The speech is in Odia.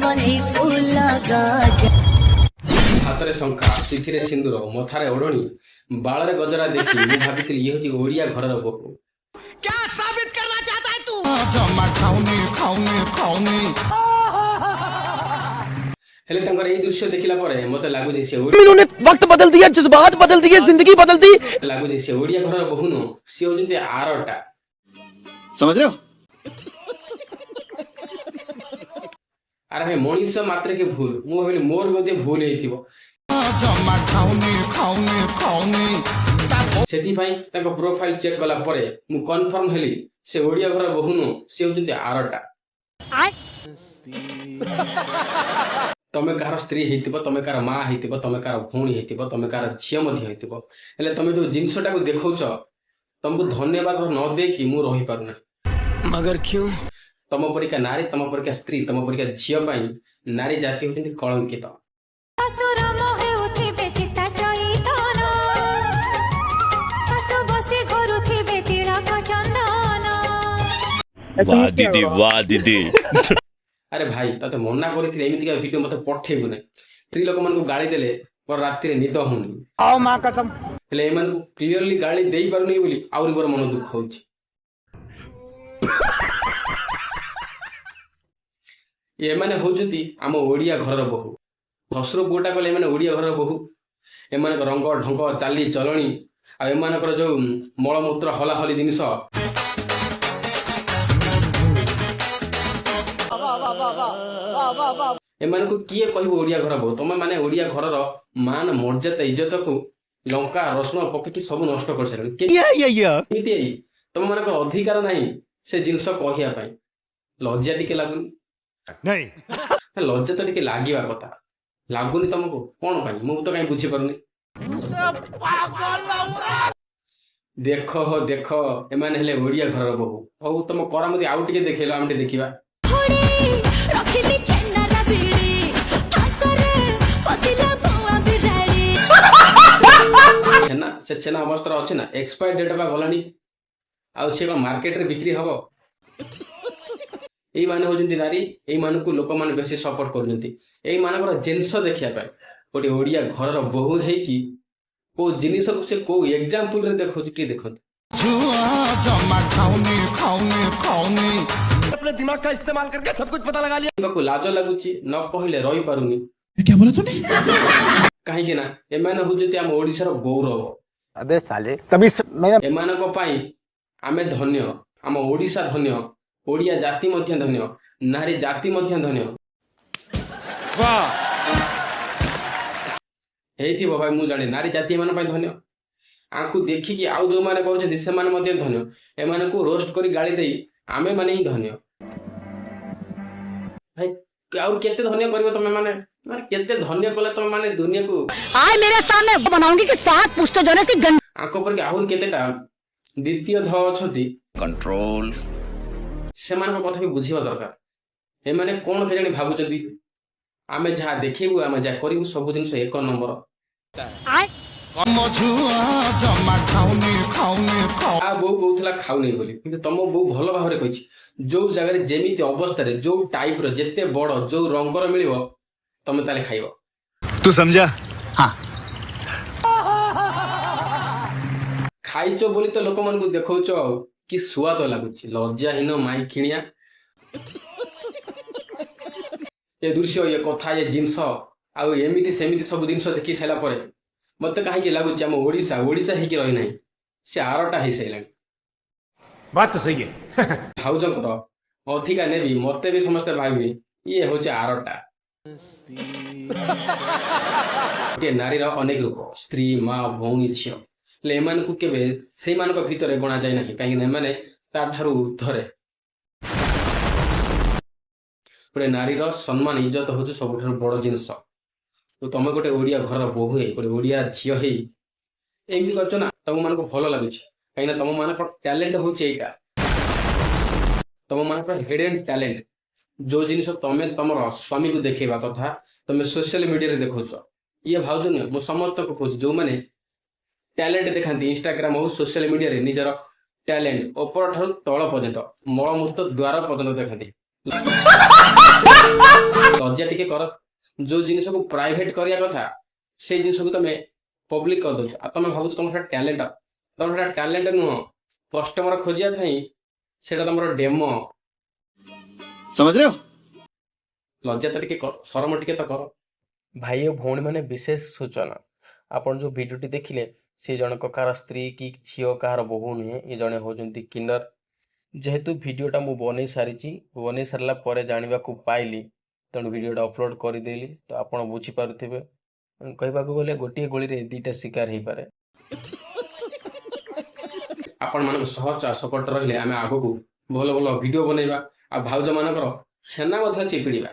କନି ଫୁଲ ଗଜ। ହାତରେ ଶଙ୍ଖା, ସିଥିରେ ସିନ୍ଦୁର, ମଥାରେ ଓଢ଼ଣୀ, ବାଳରେ ଗଜରା ଦେଖି ମୁଁ ଭାବିଥିଲି ଇଏ ହେଉଛି ଓଡ଼ିଆ ଘରର ବୋହୂ। ଜମା ଖାଉନି ଖାଉନି ଖାଉନି। ହେଲେ ତାଙ୍କର ଏଇ ଦୃଶ୍ୟ ଦେଖିଲା ପରେ ମତେ ଲାଗୁଛି ସେ इन्होंने वक्त बदल दिया, जज्बात बदल दिए, जिंदगी बदल दी। ଲାଗୁଛି ସେ ଓଡ଼ିଆ ଘରର ବୋହୂ ନୁହଁ, ସିଏ ହଉଛନ୍ତି ଆରଟା। समझ रहे हो? ଆରେ ଭାଇ, ମଣିଷ ମାତ୍ରକେ ଭୁଲ। ମୁଁ ଭାବିଲି ମୋର ବୋଧେ ଭୁଲ ହେଇଥିବ। ଜମା ଖାଉନି ଖାଉନି ଖାଉନି। ସେଥିପାଇଁ ତାଙ୍କ ପ୍ରୋଫାଇଲ ଚେକ୍ କଲା ପରେ ମୁଁ କନଫର୍ମ ହେଲି, ସେ ଓଡ଼ିଆ ଘରର ବୋହୂ ନୁହଁ, ସିଏ ହଉଛନ୍ତି ଆରଟା। ତମେ କାହାର ସ୍ତ୍ରୀ ହେଇଥିବ, ତମେ କାହାର ମା ହେଇଥିବ, ତମେ କାହାର ଭଉଣୀ ହେଇଥିବ, ତମେ କାହାର ଝିଅ ମଧ୍ୟ ହେଇଥିବ, ହେଲେ ତମେ ଯୋଉ ଜିନିଷଟାକୁ ଦେଖାଉଛ, ତମକୁ ଧନ୍ୟବାଦ ନ ଦେଇକି ମୁଁ ରହିପାରୁନାହିଁ। मगर क्यों? ତମ ପରିକା ନାରୀ, ତମ ପରିକା ସ୍ତ୍ରୀ, ତମ ପରିକା ଝିଅ ପାଇଁ ନାରୀ ଜାତି ହଉଛନ୍ତି କଳଙ୍କିତ। ଶ୍ୱଶୁର ହେଉଥିବେ ଚିତା ଚଇତନ, ଶାଶୁ ବସି ଘରୁଥିବେ ତିଳକ ଚନ୍ଦନ। वाह दीदी, वाह दीदी। ଆରେ ଭାଇ, ତତେ ମନା କରିଥିଲି ଏମିତିକା ଭିଡିଓ ମତେ ପଠେଇବୁ ନାହିଁ। ସ୍ତ୍ରୀ ଲୋକମାନଙ୍କୁ ଗାଳି ଦେଲେ ମୋର ରାତିରେ ନିଦ ହଉନି। ହେଲେ ଏମାନଙ୍କୁ କ୍ଲିୟରଲି ଗାଳି ଦେଇପାରୁନି ବୋଲି ଆହୁରି ମୋର ମନ ଦୁଃଖ ହଉଛି। ଏମାନେ ହଉଛନ୍ତି ଆମ ଓଡ଼ିଆ ଘରର ବୋହୂ। ଶ୍ୱଶୁର ପୁଅଟା କଲେ ଏମାନେ ଓଡ଼ିଆ ଘରର ବୋହୂ। ଏମାନଙ୍କ ରଙ୍ଗ ଢଙ୍ଗ, ଚାଲି ଚଲଣି ଆଉ ଏମାନଙ୍କର ଯୋଉ ମଳମୂତ୍ର ହଲାହଲି ଜିନିଷ, ଏମାନଙ୍କୁ କିଏ କହିବ ଓଡ଼ିଆ ଘର ବୋହୂ? ତମେ ମାନେ ଓଡ଼ିଆ ଘରର ମାନ, ମର୍ଯ୍ୟାଦା, ଇଜ୍ଜତକୁ ଲଙ୍କା ରସୁଣ ପକେଇକି ସବୁ ନଷ୍ଟ କରିସାରିଲଣି। କେମିତି ଏଇ ତମ ମାନଙ୍କର ଅଧିକାର ନାହିଁ ସେ ଜିନିଷ କହିବା ପାଇଁ? ଲଜ୍ଜା ଟିକେ ଲାଗୁନି? ନା, ଲଜ୍ଜା ତ ଟିକେ ଲାଗିବା କଥା। ଲାଗୁନି ତମକୁ କଣ ପାଇଁ? ମୁଁ ତ କାହିଁ ବୁଝିପାରୁନି। ଦେଖ ହୋ ଦେଖ, ଏମାନେ ହେଲେ ଓଡ଼ିଆ ଘରର ବୋହୂ। ହଉ, ତମ କରାମତି ଆଉ ଟିକେ ଦେଖେଇଲ, ଆମେ ଟିକେ ଦେଖିବା। ଖୁଡ଼ି, ରଖିଲି ଛେନାର ବିଡ଼ି, ଥାକରେ ପଶିଲା ଭୁଆଁ ବିରାଡ଼ି। ଛେନା, ସେ ଛେନା ଅବସ୍ଥାରେ ଅଛି ନା? ଏକ୍ସପାୟାର ଡେଟ୍ ବା ଗଲାଣି, ଆଉ ସେ କଣ ମାର୍କେଟରେ ବିକ୍ରି ହବ? ଏଇମାନେ ହଉଛନ୍ତି ନାରୀ। ଏଇମାନଙ୍କୁ ଲୋକମାନେ ବେଶୀ ସପୋର୍ଟ କରୁଛନ୍ତି ଏଇମାନଙ୍କର ଜିନିଷ ଦେଖିବା ପାଇଁ। ଗୋଟେ ଓଡ଼ିଆ ଘରର ବୋହୂ ହେଇକି କୋଉ ଜିନିଷକୁ ସେ କୋଉ ଏକ୍ଜାମ୍ପଲରେ ଦେଖାଉଛି, ଟିକେ ଦେଖନ୍ତୁ। ଛୁଆ ଜମା ଖାଉନି ଖାଉନି ଖାଉନି। अपने दिमाग का इस्तेमाल करके सब कुछ पता लगा लिया। କହିବାକୁ ଲାଜ ଲାଗୁଛି, ନ କହିଲେ ରହିପାରୁନି। क्या बोला तूने? କାହିଁକି ନା ଏମାନେ ହଉଛନ୍ତି ଆମ ଓଡ଼ିଶାର ଗୌରବ। अबे साले, तभी मेरा ଏମାନଙ୍କ ପାଇଁ ଆମେ ଧନ୍ୟ, ଆମ ଓଡ଼ିଶା ଧନ୍ୟ, ଓଡ଼ିଆ ଜାତି ମଧ୍ୟ ଧନ୍ୟ, ନାରୀ ଜାତି ମଧ୍ୟ ଧନ୍ୟ ହେଇଥିବ। ଭାଇ, ମୁଁ ଜାଣେ ନାରୀ ଜାତି ଏମାନଙ୍କ ପାଇଁ ଧନ୍ୟ। ଆଙ୍କୁ ଦେଖିକି ଆଉ ଯୋଉମାନେ କରୁଛନ୍ତି, ସେମାନେ ମଧ୍ୟ ଧନ୍ୟ। ଏମାନଙ୍କୁ ରୋଷ୍ଟ କରି ଗାଳି ଦେଇ ଆମେ ମାନେ ହିଁ ଧନ୍ୟ। ଭାଇ, ଆଉ କେତେ ଧନ୍ୟ କରିବ ତମେ ମାନେ? ମାନେ କେତେ ଧନ୍ୟ କଲେ ତମେ ମାନେ ଦୁନିଆକୁ? आए मेरे सामने, बनाऊंगी कि सात पुश्ते जो है ना इसकी गंदी ଆଙ୍କ ପରିକି ଆହୁରି କେତେଟା ଦ୍ୱିତୀୟ ଧ ଅଛନ୍ତି। कंट्रोल। ସେମାନଙ୍କ କଥା ବି ବୁଝିବା ଦରକାର। ଏମାନେ କଣ କେଜାଣି ଭାବୁଛନ୍ତି, ଆମେ ଯାହା ଦେଖେଇବୁ, ଆମେ ଯାହା କରିବୁ, ସବୁ ଜିନିଷ ଏକ ନମ୍ବର। ମୋ ଝୁଆ ଜମା ଖାଉନି ଖାଉନି ଖାଉନି। ତା ବୋଉ କହୁଥିଲା ଖାଉନି ବୋଲି, କିନ୍ତୁ ତମ ବୋଉ ଭଲ ଭାବରେ କହିଛି, ଯୋଉ ଜାଗାରେ ଯେମିତି ଅବସ୍ଥାରେ, ଯୋଉ ଟାଇପର, ଯେତେ ବଡ, ଯୋଉ ରଙ୍ଗର ମିଳିବ, ତମେ ତାହେଲେ ଖାଇବ। तू समझा? हाँ। ଖାଇଛ ବୋଲି ତ ଲୋକମାନଙ୍କୁ ଦେଖଉଛ ଆଉ କି ସୁଆଦ ଲାଗୁଛି। ଲଜ୍ଜାହୀନ ମାଇକିଣିଆ। ଏ ଦୃଶ୍ୟ, ଏ କଥା, ଏ ଜିନିଷ ଆଉ ଏମିତି ସେମିତି ସବୁ ଜିନିଷ ଦେଖି ସାରିଲା ପରେ ମତେ କାହିଁକି ଲାଗୁଛି ଆମ ଓଡ଼ିଶା ଓଡ଼ିଶା ହେଇକି ରହିନାହିଁ, ସେ ଆରଟା ହେଇସାରିଲାଣି। बात तो सही है। ଭାଉଜଙ୍କର ଅଧିକା ନେବି, ମତେ ବି ସମସ୍ତେ ଭାବିବେ ଇଏ ହଉଛି ଆରଟା। ଗୋଟିଏ ନାରୀର ଅନେକ ରୂପ: ସ୍ତ୍ରୀ, ମା, ଭଉଣୀ, ଝିଅ। ହେଲେ ଏମାନଙ୍କୁ କେବେ ସେଇମାନଙ୍କ ଭିତରେ ଗଣାଯାଏ ନାହିଁ, କାହିଁକିନା ଏମାନେ ତାଠାରୁ ଉର୍ଦ୍ଧ୍ୱରେ। ଗୋଟେ ନାରୀର ସମ୍ମାନ, ଇଜ୍ଜତ ହଉଛି ସବୁଠାରୁ ବଡ ଜିନିଷ। ତ ତମେ ଗୋଟେ ଓଡ଼ିଆ ଘରର ବୋହୂ ହେଇ, ଗୋଟେ ଓଡ଼ିଆ ଝିଅ ହେଇ ଏମିତି କରୁଛ ନା, ତମ ମାନଙ୍କୁ ଭଲ ଲାଗୁଛି, କାହିଁକିନା ତମ ମାନଙ୍କର ଟ୍ୟାଲେଣ୍ଟ ହଉଛି ଏଇଟା। ତମ ମାନଙ୍କର ହିଡେନ୍ ଟ୍ୟାଲେଣ୍ଟ, ଯୋଉ ଜିନିଷ ତମେ ତମର ସ୍ୱାମୀକୁ ଦେଖେଇବା କଥା, ତମେ ସୋସିଆଲ ମିଡିଆରେ ଦେଖାଉଛ। ଇଏ ଭାଉଜ ନୁହେଁ, ମୁଁ ସମସ୍ତଙ୍କୁ କହୁଛି, ଯୋଉମାନେ ଟ୍ୟାଲେଣ୍ଟ ଦେଖାନ୍ତି ଇନଷ୍ଟାଗ୍ରାମ ହଉ, ସୋସିଆଲ ମିଡିଆରେ ନିଜର ଟ୍ୟାଲେଣ୍ଟ ଉପର ଠାରୁ ତଳ ପର୍ଯ୍ୟନ୍ତ, ମଳମୂତ୍ର ଦ୍ୱାର ପର୍ଯ୍ୟନ୍ତ ଦେଖାନ୍ତି। ଲଜ୍ଜା ଟିକେ କର। ଯୋଉ ଜିନିଷକୁ ପ୍ରାଇଭେଟ କରିବା କଥା, ସେଇ ଜିନିଷକୁ ତମେ ପବ୍ଲିକ କରିଦଉଛ। ଆଉ ତମେ ଭାବୁଛ ତମର ସେଟା ଟ୍ୟାଲେଣ୍ଟ। ତମର ସେଟା ଟ୍ୟାଲେଣ୍ଟ ନୁହଁ। କଷ୍ଟମର ଖୋଜିବା ପାଇଁ ସେଇଟା ତମର ଡେମୋ। समझ रहे हो? ଲଜ୍ଜା ତ ଟିକେ କର, ସରମ ଟିକେ ତ କର। ଭାଇ ଓ ଭଉଣୀମାନେ, ବିଶେଷ ସୂଚନା। ଆପଣ ଯେଉଁ ଭିଡ଼ିଓଟି ଦେଖିଲେ, ସେ ଜଣକ କାହାର ସ୍ତ୍ରୀ କି ଝିଅ, କାହାର ବୋହୂ ନୁହେଁ। ଏ ଜଣେ ହେଉଛନ୍ତି କିନ୍ନର। ଯେହେତୁ ଭିଡ଼ିଓଟା ମୁଁ ବନେଇ ସାରିଛି, ବନେଇ ସାରିଲା ପରେ ଜାଣିବାକୁ ପାଇଲି, ତେଣୁ ଭିଡ଼ିଓଟା ଅପଲୋଡ଼ କରିଦେଲି। ତ ଆପଣ ବୁଝିପାରୁଥିବେ, କହିବାକୁ ଗଲେ ଗୋଟିଏ ଗୁଳିରେ ଦୁଇଟା ଶିକାର ହେଇପାରେ। ଆପଣମାନଙ୍କ ସହ ସପୋର୍ଟ ରହିଲେ ଆମେ ଆଗକୁ ଭଲ ଭଲ ଭିଡ଼ିଓ ବନେଇବା ଆଉ ଭାଉଜମାନଙ୍କର ଛେନା ମଧ୍ୟ ଚିପିଡ଼ିବା।